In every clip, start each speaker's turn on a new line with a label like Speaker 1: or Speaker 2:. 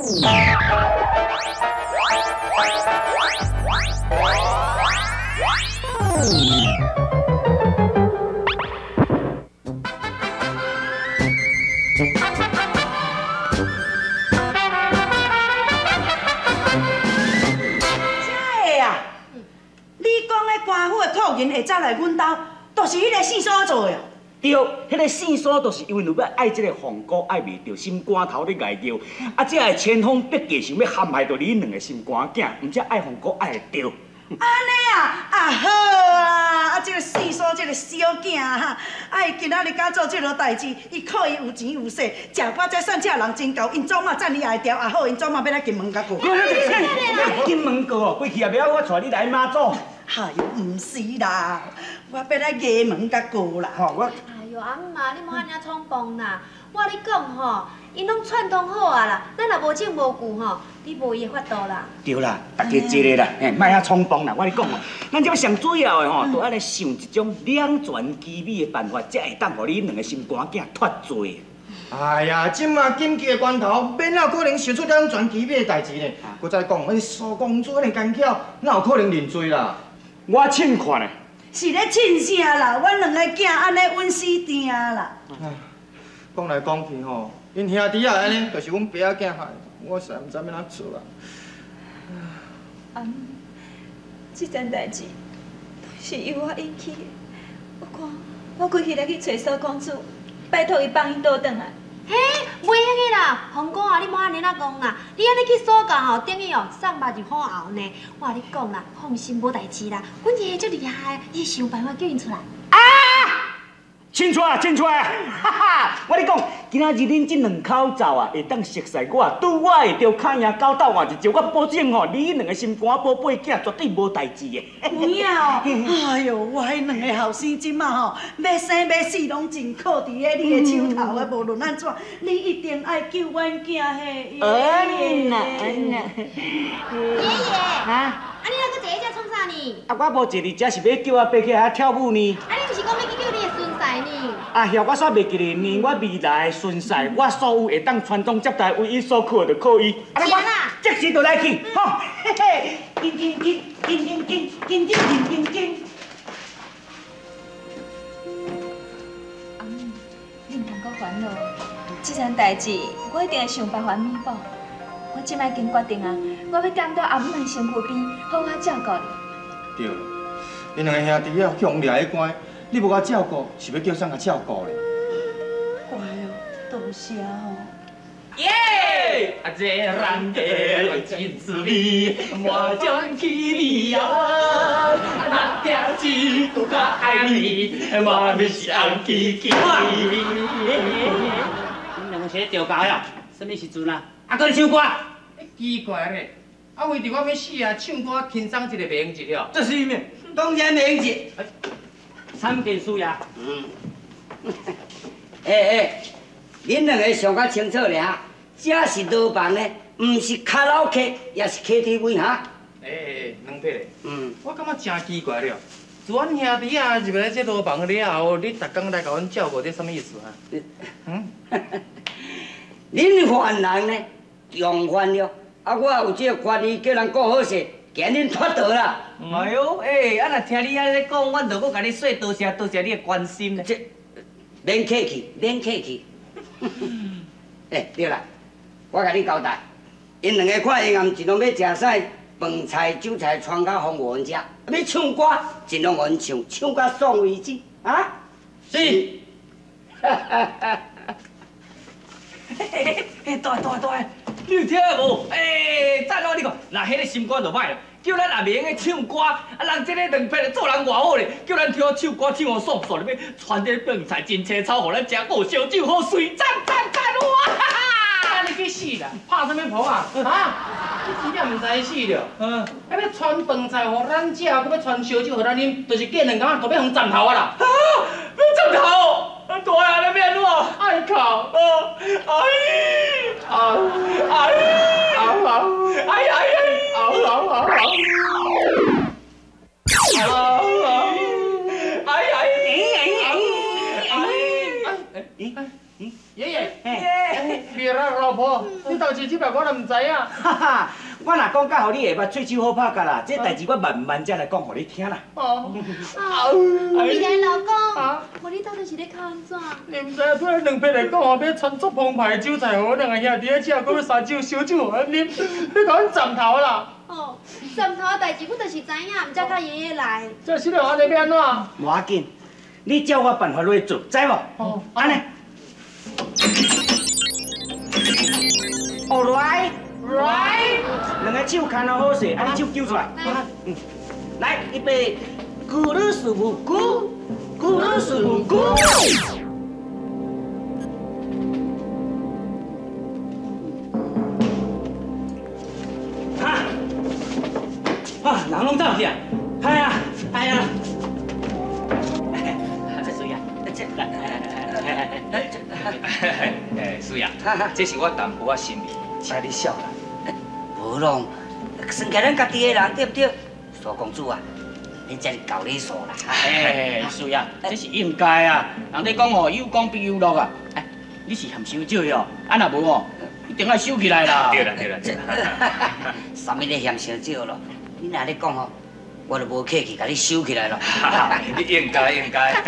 Speaker 1: 这个啊，你讲的官府的库银会走来阮兜，就是彼个姓苏做的。
Speaker 2: 对，彼个姓苏就是因为有欲爱这个凤姑，爱袂著，心肝头咧徭著，啊，才会千方百计想欲陷害著你两个心肝囝，毋才爱凤姑爱会著。
Speaker 1: 按呢啊，啊好啊，啊这个姓苏这个小囝哈，啊伊今仔日敢做这落代志，伊靠伊有钱有势，食饱才算这人真厚，𪜶祖妈赞伊也会调，啊好，𪜶祖妈欲来金门共告。
Speaker 2: 金门告哦，过去也袂晓我带你来妈祖。
Speaker 1: 哎哟，毋是啦，我欲来衙门共告啦。
Speaker 2: 吼，我。
Speaker 3: 哎哟，阿姆啊，你莫按呢冲动啦！我共你讲吼，𪜶拢串通好啊啦，咱若无证无据吼，你无伊的法度啦。
Speaker 2: 对啦，大家一个啦，嘿，莫遐冲动啦。我共你讲哦，咱这上主要的吼，就爱来想一种两全其美的办法，才会当予你两个心肝囝脱罪。
Speaker 4: 哎呀，这马紧急的关头，免哪有可能想出两全其美的代志呢？阁再讲，彼苏公子彼个奸巧，哪有可能认罪啦？
Speaker 2: 我凊看咧。
Speaker 1: 是咧凊啥啦？阮两个囝按呢稳死定啦。
Speaker 4: 讲来讲去吼，𪜶兄弟仔按呢，就是阮爸仔囝害，我实在毋知欲按怎做啊。
Speaker 5: 阿姆，这件代志都是由我引起的。我看我规气来去揣苏公子，拜托伊放𪜶倒转来。
Speaker 3: 嘿，袂用的啦，凤姑啊，你莫按呢仔讲啦，你按呢去索教吼，等于哦送肉入虎喉呢。我共你讲啦，放心无代志啦，阮爷爷足厉害，伊会想办法叫𪜶出来。
Speaker 2: 啊！凊出来，凊出来！哈哈，我共你讲，今仔日恁这两口子啊，会当熟似我，拄我会著跤赢狗斗换一招，我保证吼，你两个心肝宝贝囝绝对无代志的。
Speaker 1: 有影哦！哎哟，我彼两个后生这马吼，欲生欲死拢真靠伫咧你的手头的，无论按怎，你一定爱救阮囝嘿。
Speaker 6: 嗯呐嗯呐。
Speaker 3: 爷爷。
Speaker 6: 啊？
Speaker 3: 啊，你犹阁坐伫遮创啥呢？
Speaker 2: 啊，我无坐伫遮是欲叫阿伯起来跳舞呢。
Speaker 3: 啊，你毋是讲欲去救你的孙婿呢？
Speaker 2: 啊，晓我煞袂记得呢。我未来的孙婿，我所有会当传宗接代、唯一所靠的，就靠伊。
Speaker 3: 啊，我
Speaker 2: 即时就来去，吼，嘿嘿，紧紧紧紧紧紧紧紧紧紧紧。
Speaker 5: 阿姆，你毋通阁烦恼，这件代志我一定会想办法弥补。我这摆已经决定啊，我欲踮到阿姆的身躯边，好好照顾你。
Speaker 4: 对，恁两个兄弟仔去予掠去关，你无共照顾，是欲叫啥共照顾咧？
Speaker 1: 乖哦，多谢哦。
Speaker 7: 耶！啊，这人的真滋味，我将起你啊，那点子都较爱你，我欲是红叽叽。
Speaker 6: 恁两个是咧调教哟？啥物时阵啊？啊，阁咧唱歌？
Speaker 7: 奇怪咧，啊，为着我欲死啊，唱歌轻松一个袂用一了。
Speaker 6: 这是啥物？当然袂用一。参见师爷。
Speaker 8: 嗯。欸欸，恁两个想较清楚尔，这是牢房呢，毋是卡拉 OK，也是 KTV 哈。
Speaker 7: 欸，两伯咧，我感觉真奇怪了。自阮兄弟仔入来这牢房了后，你逐工来共阮照顾，这啥物意思啊？
Speaker 8: 嗯。恁犯人呢，重犯了，啊，我有这个权利叫人顾好势，共恁脱逃啦。
Speaker 9: 哎哟，欸，啊，若听你按呢讲，阮就阁共你说多谢多谢你的关心咧。
Speaker 8: 这免客气，免客气。欸，对啦，我共你交代，𪜶两个看闲暗，尽量欲食啥饭菜、酒菜，传到予阮食；欲唱歌，尽量予𪜶唱，唱到爽为止。啊？
Speaker 9: 是。
Speaker 8: 哈哈哈。
Speaker 9: 欸欸，大大大，你有听无？欸，赞哦！你看，若彼个心肝就歹啦，叫咱也袂用得唱歌，啊，人这个两撇做人偌好咧，叫咱听唱歌唱予爽爽咧，欲传这个饭菜真青草，予咱食，阁有烧酒好水，赞赞赞！哇哈哈！
Speaker 7: 啊，你去死啦！拍啥物噗啊？啊？你真正毋知死著？嗯。啊，欲传饭菜予咱食，阁欲传烧酒予咱啉，就是过两工就欲予斩头啊啦！
Speaker 9: 啊！欲斩头？大啊，你欲按怎？
Speaker 7: 哎靠！
Speaker 9: 哦！哎！
Speaker 7: 啊！哎！啊！
Speaker 9: 哎哎哎！
Speaker 7: 啊啊啊啊！
Speaker 9: 哎哎哎哎哎！
Speaker 7: 爷爷，你老婆，你逐代志，这摆我也毋知影。
Speaker 2: 哈哈，我若讲甲予你会捌，喙手好拍甲啦，这代志我慢慢才来讲予你听啦。
Speaker 7: 哦。
Speaker 3: 啊，你来老公，无你到底是咧哭按怎？
Speaker 7: 你毋知影，对咱两撇来讲吼，欲传足澎湃的酒菜，予阮两个兄弟咧食，阁欲三酒烧酒予阮啉，欲共阮斩头啦！
Speaker 3: 哦，斩头的代志，阮就是知影，毋才佮爷爷来。
Speaker 7: 这实在按呢欲按怎？
Speaker 2: 无要紧，你照我办法落去做，知无？哦，按呢。哦，来，来，两个手牵好势，按呢手揪出来。嗯，来，预备，咕噜师傅咕，咕噜师傅咕。
Speaker 6: 啊，人拢走去啊！哎呀，哎呀！这水啊，这来来来来来，
Speaker 10: 哎，水啊，这是我淡薄仔心意，请你笑纳。
Speaker 8: 无咯，算起咱家己的人对不对？苏公子啊，你这是厚礼数啦。
Speaker 6: 哎，水啊，这是应该啊。人咧讲哦，有功必有禄啊。哎，你是嫌伤少的哦，啊若无哦，一定爱收起来啦。
Speaker 10: 对啦对啦对啦。
Speaker 8: 啥物咧嫌伤少咯？你若咧讲吼，我就无客气，共你收起来咯。
Speaker 10: 你应该应该，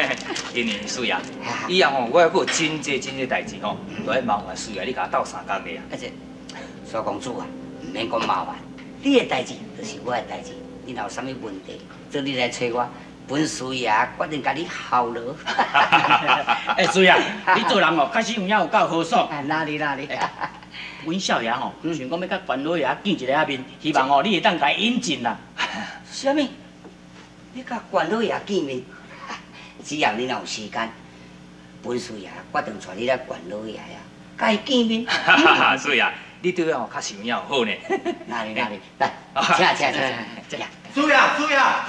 Speaker 10: 因为水啊，以后吼，我还阁有真济真济代志吼，都爱麻烦水啊，你共我斗相共的啊。
Speaker 8: 啊这苏公子啊，毋免讲麻烦，你的代志就是我的代志，你若有啥物问题，做你来揣我，本师爷决定共你效劳。
Speaker 6: 哎，水啊，你做人哦，确实有影有够豪爽。
Speaker 8: 哪里哪里。
Speaker 6: 阮少爷吼，想讲欲佮关老爷见一下面，希望哦你会当共伊引荐啦。
Speaker 8: 啥物？你佮关老爷见面？只要你若有时间，本师爷决定带你来关老爷啊，佮伊见面。
Speaker 10: 水啊，你对我确实有影好呢。
Speaker 8: 哪里哪里，来，请请请，请。
Speaker 4: 水啊水啊，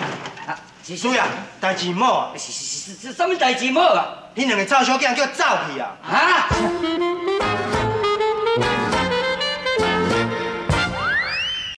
Speaker 4: 水啊，代志无啊？
Speaker 8: 是是是，啥物代志无啊？
Speaker 4: 彼两个走小囝叫走去啊！
Speaker 8: 哈？